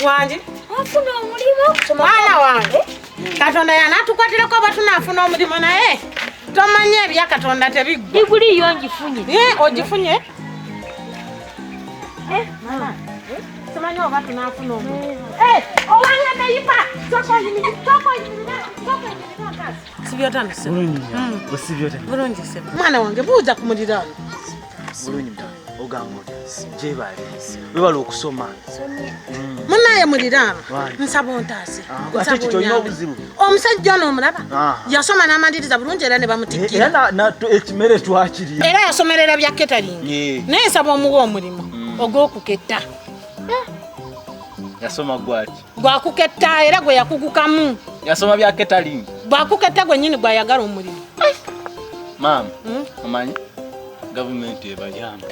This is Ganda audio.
Wangi. Afuna omulimu. Mwana wange. Katonda yanatukwatirako oba tunaafuna omulimu naye tomanyi ebya Katonda tebiggwa. Diguli yo ngifunye. Eh, ogifunye? Eh, mama. Simanyi oba tunaafuna omulimu. Eh, owange neyipa. Soko oyimirire, soko oyimirire, soko oyimirire ntaase. Sibyotandise. Bulungi nnyo. Osibye otya? Bulungi ssebo. Mwana wange buuza ku muliraano. Bulungi mutano. Ogamba otya? Gyebale. Webale okusoma. Munaye muliraano. Wange. Nsaba ontaase. Ah, ate kiki olina obuzibu? Omusajja ono omulaba? Ah. Yasoma n'amaliriza bulungi era ne bamutikkira. Era ekimere twakirya. Era yasomerera bya catering. Naye nsaba omuwe omulimu ogw'okuketta. Yasoma gwaki? Gwakuketta era gwe yakugukamu. Yasoma bya catering. Gwakuketta gwennyini gwayagala omulimu. Maama, omanyi gavumenti ebayamba.